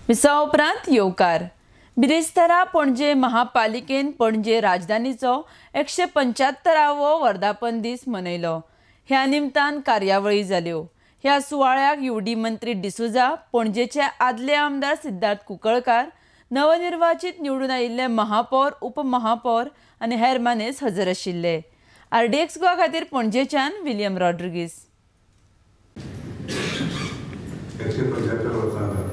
मिसां उपरांत येवकार. बिरेस्तारा पणजे महापालिकेन पणजे राजधानीचो 175वो वर्धापन दीस मनयलो. ह्या निमतान कार्यावळी जाल्यो. ह्या सुवाळ्याक युडी मंत्री डिसोझा, पणजेचे आदले आमदार सिद्धार्थ कुंकळकार, नवनिर्वाचित निवडून आयिल्ले महापौर, उपमहापौर आनी हेर मानेस्त हजर आशिल्ले. आरडीएक्स गोवा खातीर पणजेच्यान विलियम रॉड्रिगीस. 175 वर्सां जातात.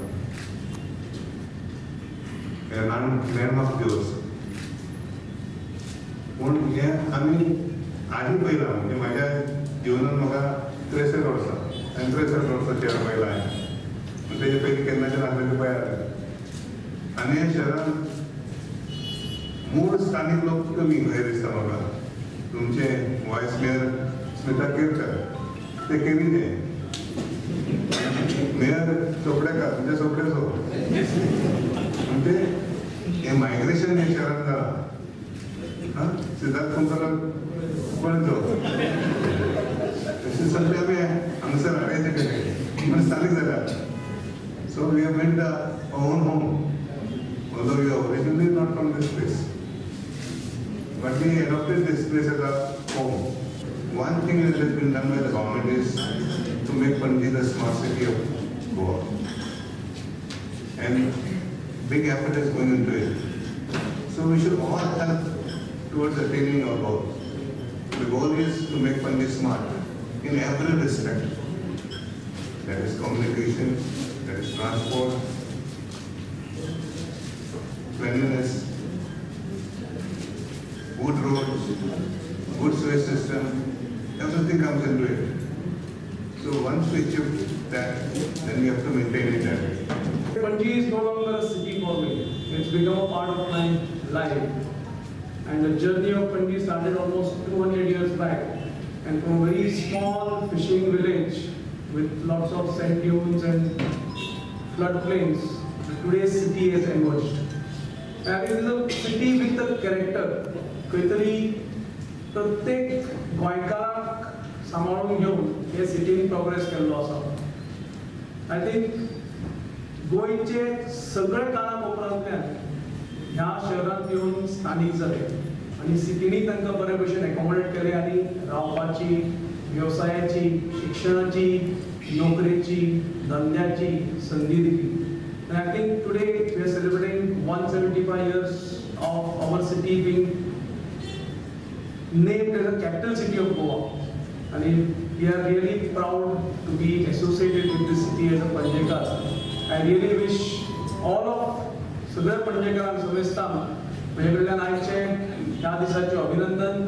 हे लँडमार्क दिवस. पूण हें आमी आदी पळयलां. म्हणजे म्हाज्या जिवनान म्हाका 63 वर्सां आनी 63 वर्सां शहर पळयलां हांवें. तेजे पयलीं केन्नाच्यान आसलें तें पळयात. आनी ह्या शहरान मूळ स्थानीक लोक कमी खंय दिसता म्हाका. तुमचे वायस मेयर स्मिता केरकर ते केरीचे, मेयर चोपडेकार म्हणजे चोपडेचो. म्हणजे हे मायग्रेशन हे शहरान जालां. हां, सिद्धार्थ कुंकळकर कोण तो, तशें सगळे आमी हांगासर हाडायचे कशे पण स्थानीक जाल्या. So we have made the own home, although we are originally not from this place, but we adopted this place as our home. One thing that has been done by the government is to make Panaji the smart city of Goa, and big effort is going into it. So we should all help towards attaining our goal. The goal is to make Panaji smart in every respect. That is communication, that is transport, cleanliness, good roads, good sewage system, everything comes into it. So once we achieve that, then we have to maintain it that way. Panaji is no longer a city for me. It's become a part of my life. And the journey of Panaji started almost 200 years back. And from a very small fishing village with lots of sand dunes and floodplains, today's city has emerged. And it is a city with a character. खंय तरी प्रत्येक गोंयकाराक सांबाळून घेवन हे सिटीन progress केल्लो आसा. I think गोंयचे सगळे काना कोपऱ्यांतल्यान ह्या शहरांत येवन स्थानीक जाले आनी सिटीनी तांकां बरे भशेन एकोमोडेट केले आनी रावपाची, वेवसायाची, शिक्षणाची, नोकरेची, धंद्याची संदी दिली. And I think today we are celebrating 175 years of our city being named as a capital city of Goa. And we are really proud to be associated with this city as a Panjekar. I really wish all of सगळ्या पणजेकारांक, समेस्तांक म्हजे कडल्यान आयचे ह्या दिसाचें अभिनंदन.